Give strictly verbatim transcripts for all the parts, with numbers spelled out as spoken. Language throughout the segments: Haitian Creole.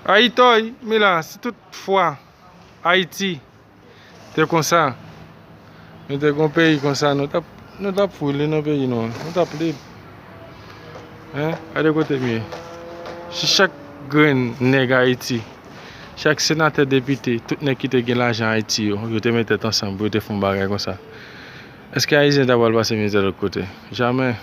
Ayitoy, Mila, si tout fwa Ayiti te konsa, nou te gon peyi konsa, nou t ap, nou t ap fou li nan peyi nou an. Nou t ap lib. Hein? Gade kote m ye. Si chak grenn nèg Ayiti, chak senatè, depite, tout nèg ki te gen lajan Ayiti yo, yo te met tèt ansanm pou yo te fè yon bagay konsa, èske Ayisyen ta pral pase mizè lòt kote? Jamè.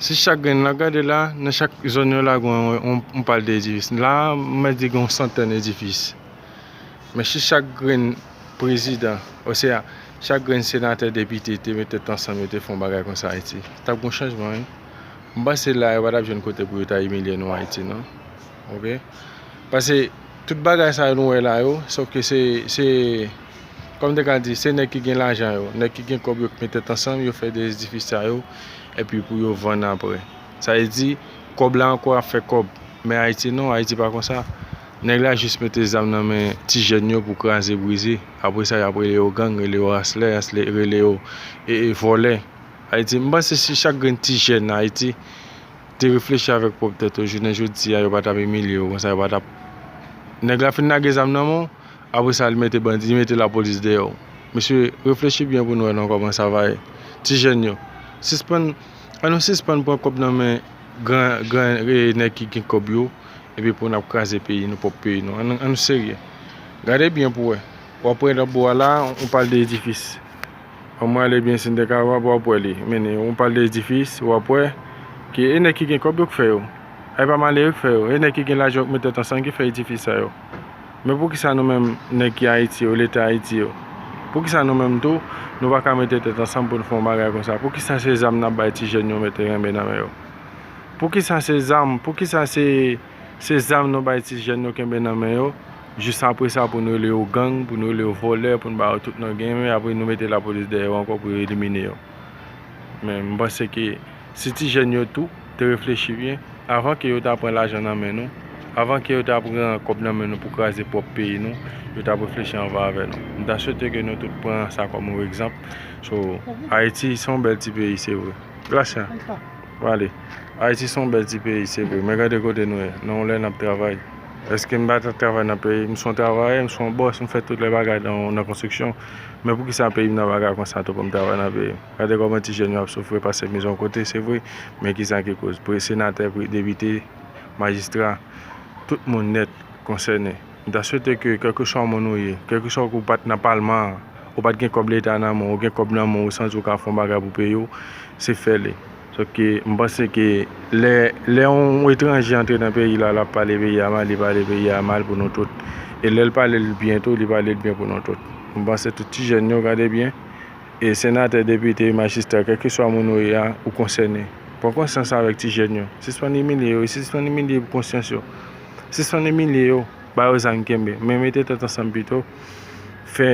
Si chak grenn, n ap gade la, nan chak zòn yo la, gen yon, yon, yon pal de edifis. La, m mèt di gen yon santèn edifis. Men si chak grenn prezidan, osea, chak grenn senatè, depite te met tèt ansanm, yo te fè yon bagay konsa Ayiti, t ap gen chanjman, wi. M panse la, yo pa t ap jwenn kote pou yo ta imilye nou Ayiti, non. Oke? Paske tout bagay sa yo nou wè la yo, sòf ke se, se, kòm m te ka di, se nèg ki gen lajan yo, nèg ki gen kòb yo ki met tèt ansanm, yo fè de edifis sa yo, epi pou yo vann apre. Sa vle di, kòb la ankò ap fè kòb. Men Ayiti non, Ayiti pa konsa. Nèg la jis mete zam nan men ti jèn yo pou kraze brize. Apre sa, y ap rele yo gang, rele yo raslè, raslè, rele yo e, e vòlè. Ayiti, m panse si chak grenn ti jèn Ayiti te reflechi avèk pwòp tèt yo, jounen jodi a, yo pa t ap imilye yo konsa, yo pa t ap. Nèg la fin lage zam nan men w, apre sa, li mete bandi, li mete lapolis dèyè w. Mesye, reflechi byen pou n wè non kòman sa va ye. Ti jèn yo, sispann, ann nou sispann pran kòb nan men gran, gran, e, nèg ki gen kòb yo, epi pou n ap kraze peyi nou, pwòp peyi nou. Ann, ann nou serye. Gade byen pou wè. W ap wè nan bò a la, on pal de edifis. An mwen ale byen si n te ka wè, w ap wè li. Men, on pal de edifis, w ap wè ke e nèg ki gen kòb yo k fè yo. E pa malere k fè yo. E nèg ki gen lajan yo k met tèt ansanm ki fè edifis sa yo. Men poukisa nou menm, nèg ki Ayiti yo, Leta Ayiti yo, poukisa nou menm tou, nou pa ka mete tèt ansanm pou n fè yon bagay konsa? Poukisa se zam n ap bay ti jèn yo mete renmen nan men yo? Poukisa se zam, poukisa se, se zam nou bay ti jèn yo kenbe nan men yo, jis apre sa pou nou rele yo gang, pou nou rele yo vòlè, pou nou ba yo tout non genyen, apre nou mete lapolis dèyè yo ankò pou yo elimine yo? Men m panse ke si ti jèn yo tou te reflechi byen, avan ke yo ta pran lajan nan men nou, avan ke yo ta pran kòb nan men nou pou kraze pwòp peyi nou, yo t ap reflechi anvan avè nou. M ta swete ke nou tout pran sa kòm yon egzanp. So, Ayiti se yon bèl ti peyi, se vre. Gracia, w ale. Ayiti se yon bèl ti peyi, se vre. Men gade kote nou ye. Nan yon lè n ap travay. Èske m pa t ap travay nan peyi? M se yon travayè, m se yon bòs, m fè tout lè bagay nan, nan konstriksyon. Men poukisa peyi m nan bagay konsa tou pou m travay nan peyi m? Gade kòman ti jèn yo ap soufri, pase mizè yon kote, se vre, men kisa ki koz? Pre-, senatè, pre-, depite, majistra, tout moun nèt konsène. M ta swete ke, kèlkeswa moun ou ye, kèlkeswa ou pa t nan palman an, ou pa t gen kòb leta nan men w, ou gen kòb nan men w, ou santi w ka fè yon bagay pou peyi w, se fè li. Sòf ke m panse ke lè, lè yon etranje antre nan peyi la, l ap pale peyi a mal, li pale peyi a mal pou nou tout. E lè l pale l byen tou, li pale l byen pou nou tout. M panse tout ti jèn yo, gade byen, e senatè, depite, majistra, kèlkeswa moun ou ye a, ou konsène. Pran konsyans avèk ti jèn yo. Sispann imilye yo, sispann imilye konsyans yo. Sispann imilye yo, ba yo zam kenbe. Men mete tèt ansanm pito. Fè,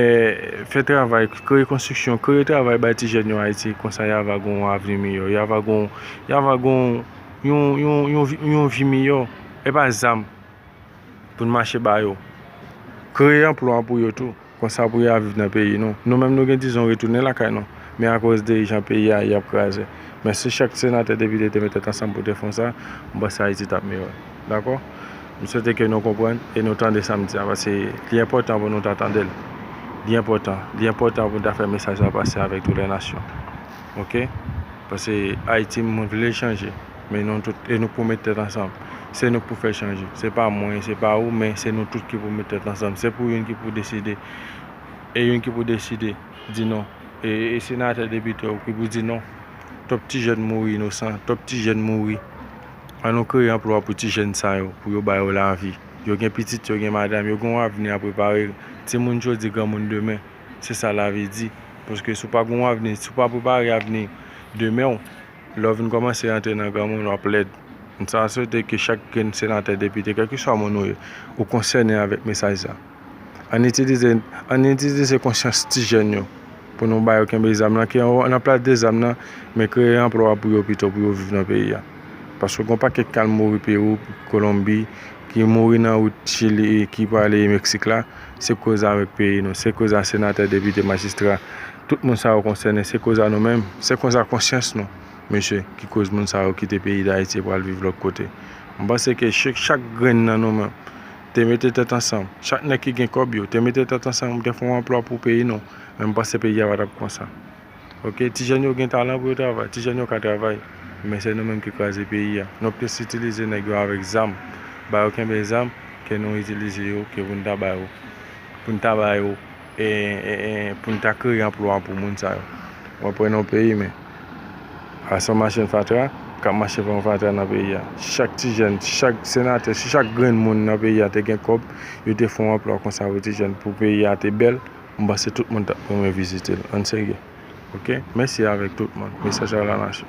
fè travay, kreye konstriksyon, kreye travay bay ti jèn yo Ayiti. Konsa y a va gen yon avni miyò. Y a va gen, y a va gen yon, yon, yon, vi- yon vi miyò. E pa zam pou n mache ba yo. Kreye anplwa pou yo tou. Konsa pou y a viv nan peyi nou. Nou menm nou gen dizon retounen lakay nou. Men akoz de jan peyi a ye ap kraze. Men si chak senatè, depite te met tèt ansanm pou te fè sa, m panse Ayiti t ap miyò. Dakò? M swete ke nou konprann e nou tande sa m di a, paske li enpòtan pou nou ta tande l. Li enpòtan. Li enpòtan pou n ta fè mesaj la pase avèk tout lè nasyon. Oke? Paske Ayiti, moun vle l chanje. Men nou tout, e nou pou met tèt ansanm. Se nou k pou fè l chanje. Se pa mwen, se pa ou, men se nou tout ki pou met tèt ansanm. Se pou youn ki pou deside. E youn ki pou deside, di non. E, e senatè, depite yo ki pou di non. Twòp ti jèn mouri inosan, twòp ti jèn mouri. An nou kreye anplwa pou ti jèn sa yo, pou yo ba yo lavi. Yo gen pitit, yo gen madanm, yo gen yon avni a prepare. Timoun jodi, granmoun demen. Se sa lavi di. Paske si w pa gen yon avni, si w pa prepare avni demen w, lè w vin kòmanse rantre nan granmoun, w ap lèd. M ta swete ke chak grenn senatè, depite, kèlkeswa moun ou ye, ou konsène avèk mesaj sa. Ann itilize, ann itilize konsyans ti jèn yo pou nou ba yo kenbe zam nan, ki an, nan plas de zam nan, men kreye anplwa pou yo pito, pou yo viv nan peyi a. Paske gen yon pakèt k al mouri Pewou, Kolonbi, ki mouri nan wout Chili, ki prale Meksik la, se koz avèk peyi nou, se koz a senatè, depite, majistra, tout moun sa yo konsène, se koz a nou menm, se koz a konsyans nou, mesye, ki koz moun sa yo kite peyi Dayiti pou al viv lòt kote. M panse ke chak, chak grenn nan nou menm te mete tèt ansanm. Chak nèg ki gen kòb yo te mete tèt ansanm, te fè yon anplwa pou peyi nou. Men m panse peyi a pa t ap konsa. Oke, ti jèn yo gen talan pou yo travay, ti jèn yo ka travay. Men se nou menm ki kraze peyi a. Nou plis itilize nèg yo avèk zam. Ba yo kenbe zam, ke nou itilize yo, ke pou n ta ba yo. Pou n ta ba yo, e, e, e, pou n ta kreye anplwa pou moun sa yo. Mwen pran yon peyi, men a se yon machin fatra k ap mache fè yon fatra nan peyi a. Chak ti jèn, chak senatè, si chak grenn moun nan peyi a te gen kòb, yo te fè yon anplwa konsa pou ti jèn, pou peyi a te bèl, m panse tout moun t ap renmen vizite l. Ann serye. Oke? Mèsi avèk tout moun. Mesaj a la nation.